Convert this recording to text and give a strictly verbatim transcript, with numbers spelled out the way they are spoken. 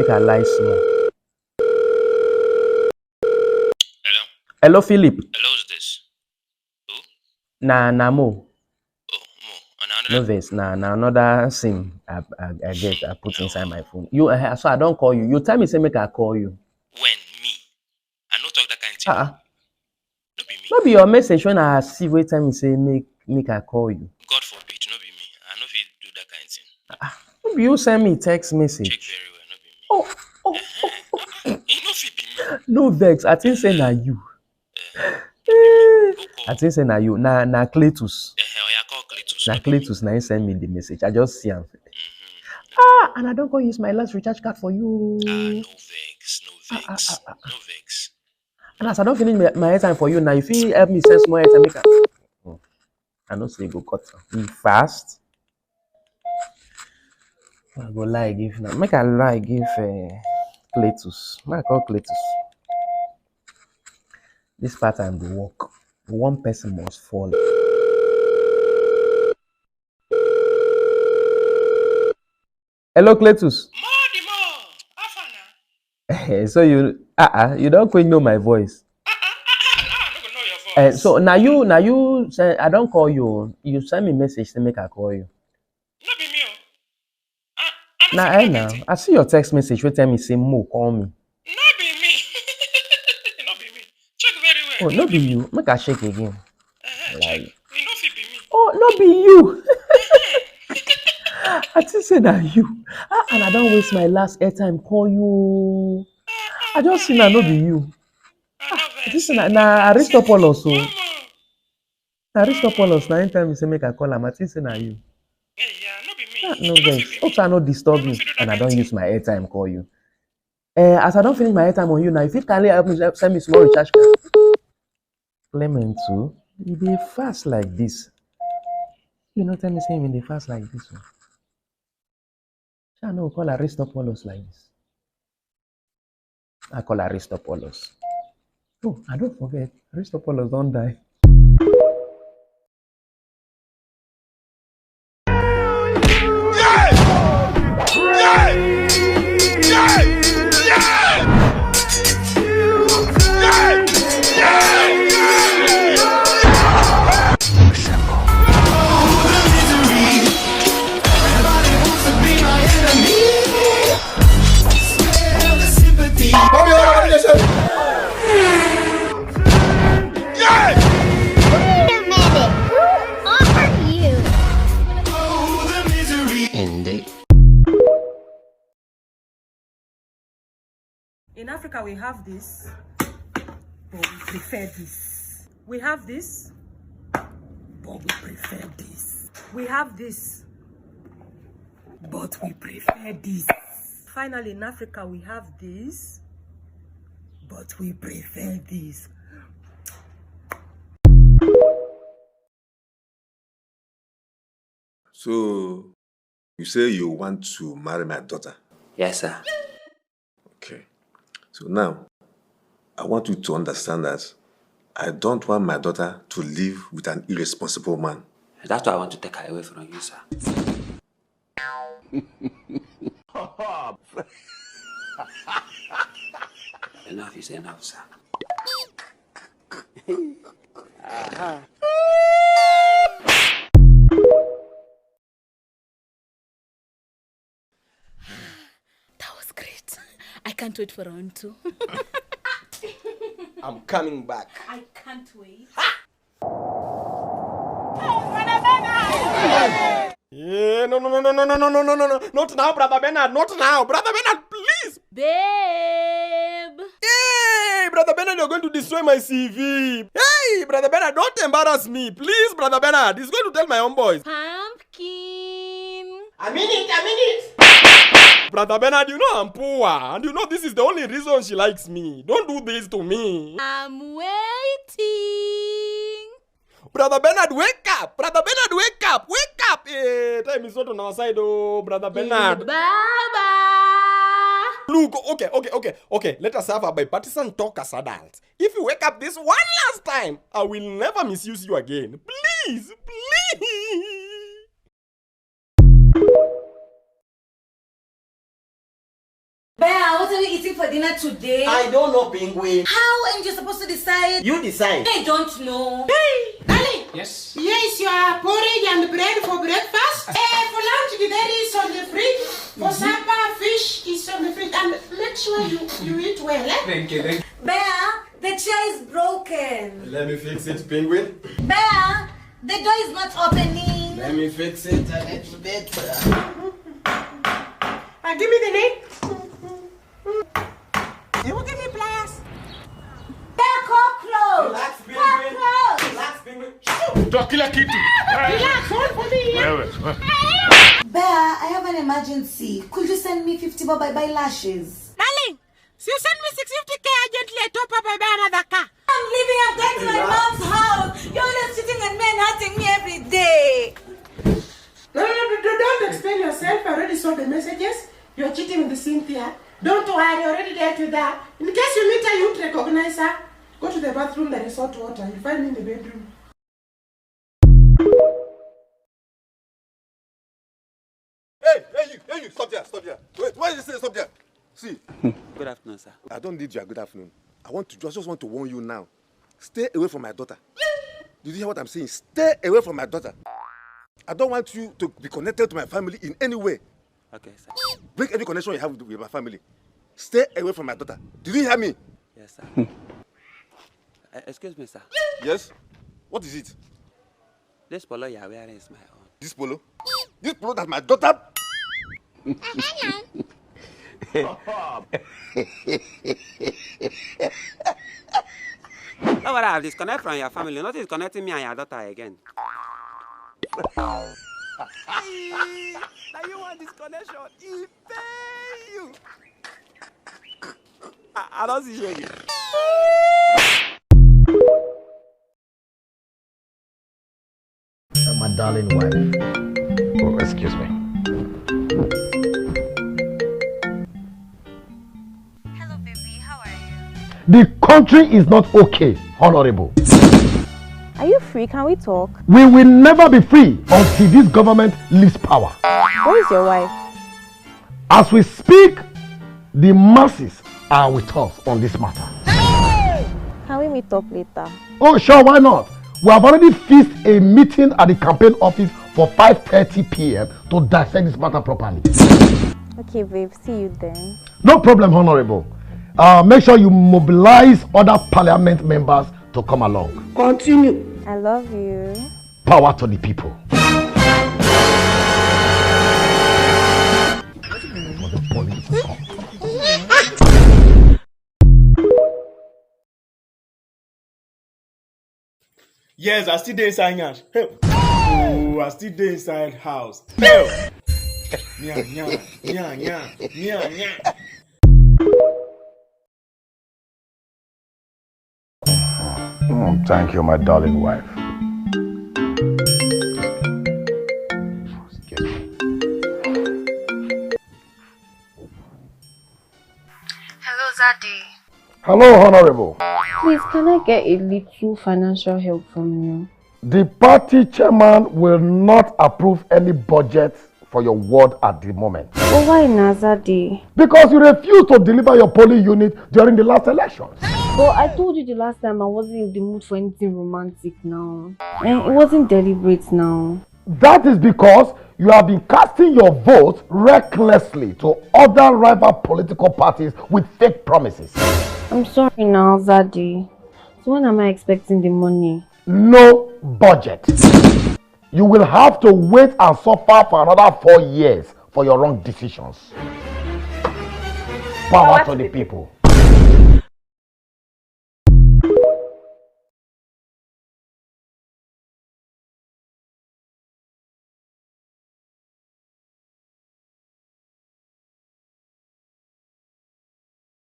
Make I lie small. Hello? Hello, Philip. Hello, who's this? Who? Na na Mo. Oh, Mo. And No another vex. Na na another sim I, I, I get. I put inside my phone. You uh, so I don't call you. You tell me say make I call you. When? Me? I no talk that kind of thing. Ah, ah. No be me. No be your message when I see wey tell me say make make I call you. God forbid, no be me. I no fit do that kind of thing. No be you send me text message. Check very well, no be me. Oh, oh, oh, E no fit be me. No vex. I think say na you. Eh, Eh, go I call. Think say na you. Na na Cletus. Eh, eh, oya call Cletus. Na No be me. Cletus na him send me the message. I just see am. Mhm. Ah, and I don't go use my last recharge card for you. Ah, no vex, no Ah, ah, vex, ah, ah, ah. No vex. And as I don't finish my, my airtime for you now, if you help me send small airtime, make I. Oh, I know say you go cut am. Be fast. I go lie give now. Make I lie give uh, Cletus. Make I call Cletus. This pattern go work. One person must fall. Hello, Cletus. More the more. How far now? So you, ah, uh you don't quite know my voice. Ah, ah, ah, ah, ah, I no go know your voice. Uh, so now you, now you, send, I don't call you. You send me message to make I call you. No be me. Oh. Ah, I no Now fit I do that now. Thing. I see your text message. Wey tell me say Mo call me. No be me. No be me. Check very well. Oh, no be you. Make I check again. Uh-huh, Like, check. E no fit be me. Oh, no be you. I think say na you. Ah, and I don't waste my last airtime call you. I just see na no be you. I no I vex. think say na na Aristopoulos o. Omo. Na Aristopoulos na him tell me say make I call am. I think say na you. Eh, yeah, no be me. Ah, E no no fit vex. be Hope me. say I no disturb No you fit do and I that don't thing. Use my airtime call you. Eh, as I don't finish my airtime on you now, if you kindly help me send me small recharge card. Clement too, you dey fast like this. You no tell me say you dey fast like this one. Shey I no go call Aristopoulos like this. I call Aristopoulos. Oh, I don't forget. Aristopoulos don't die. Wait a minute. Who are you? And they In Africa, we have this, but we prefer this. We have this, but we prefer this. We have this, but we prefer this. Finally, in Africa, we have this, but we prefer this. So, you say you want to marry my daughter? Yes, sir. Okay. So now, I want you to understand that I don't want my daughter to live with an irresponsible man. That's why I want to take her away from you, sir. Enough is enough, sir. That was great. I can't wait for round two. I'm coming back. I can't wait. Yeah, no, no, no, no, no, no, no, no, no, no, no, not now, brother Bernard, not now, brother Bernard, please. Babe. Hey, brother Bernard, you're going to destroy my C V. Hey, brother Bernard, don't embarrass me, please, brother Bernard. He's going to tell my own boys. Pumpkin. I mean it, I mean it. Brother Bernard, you know I'm poor, and you know this is the only reason she likes me. Don't do this to me. I'm waiting. Brother Bernard, wake up! Brother Bernard, wake up! Wake up! Eh, time is not on our side, oh, brother Bernard. Baba. Look, okay, okay, okay, okay. Let us have a bipartisan talk as adults. If you wake up this one last time, I will never misuse you again. Please, please. What are we eating for dinner today? I don't know, Penguin. How am I supposed to decide? You decide. I don't know. Hey, darling. Yes. Here is your porridge and bread for breakfast. Eh, for lunch, the dairy is on the fridge. For supper, fish is on the fridge. And make sure you, you eat well, eh? Thank you, thank you. Bear, the chair is broken. Let me fix it, Penguin. Bear, the door is not opening. Let me fix it a little bit. Uh, give me the name. You will give me pliers. Bear, cockroach. Relax, Penguin. Cockroach. Relax, Penguin. Shoo! Dracula Kitty. Relax, hold for me. Well, well. Bear, I have an emergency. Could you send me fifty bob bye bye lashes? Darling, you send me six fifty K urgently, I top up, I buy another car. I'm leaving, I'm going to my mom's house. You're always cheating on me and hurting me every day. No, no, no, no, don't explain yourself. I already saw the messages. You're cheating with Cynthia. Don't worry, I already dealt with her. In case you meet her, you won't recognize her. Go to the bathroom, there is hot water. You'll find me in the bedroom. Hey, hey, you, hey, you, stop there, stop there. Wait, why did you say stop there? See. Good afternoon, sir. I don't need your good afternoon. I want to, I just want to warn you now. Stay away from my daughter. Did you hear what I'm saying? Stay away from my daughter. I don't want you to be connected to my family in any way. Okay, sir. Break any connection you have with, with my family. Stay away from my daughter. Did you hear me? Yes, sir. Eh, excuse me, sir. Yes? What is it? This polo you are wearing is my own. This polo? This polo that my daughter? No, but I've disconnected from your family. Nothing is connecting me and your daughter again. Now you want disconnection? He pay you. I, I don't see shege. My darling wife. Oh, excuse me. Hello, baby. How are you? The country is not okay, Honorable. Are you free? Can we talk? We will never be free until this government leaves power. Where is your wife? As we speak, the masses are with us on this matter. Can we meet up later? Oh, sure, why not? We have already fixed a meeting at the campaign office for five thirty p m to dissect this matter properly. Okay, babe, see you then. No problem, Honorable. Uh, make sure you mobilize other parliament members to come along. Continue. I love you. Power to the people. Yes, I still dey inside yansh. Hey. Oh, I still dey inside house. Hey. Nya, nya, nya, nya, nya, nya. Mm, thank you, my darling wife. Hello, Zaddy. Hello, Honorable. Please, can I get a little financial help from you? The party chairman will not approve any budget for your ward at the moment. But why na, Zaddy? Because you refused to deliver your polling unit during the last election. But I told you the last time I wasn't in the mood for anything romantic now. And it wasn't deliberate now. That is because you have been casting your vote recklessly to other rival political parties with fake promises. I'm sorry now, Zaddy. So when am I expecting the money? No budget. You will have to wait and suffer for another four years for your wrong decisions. Power to the people.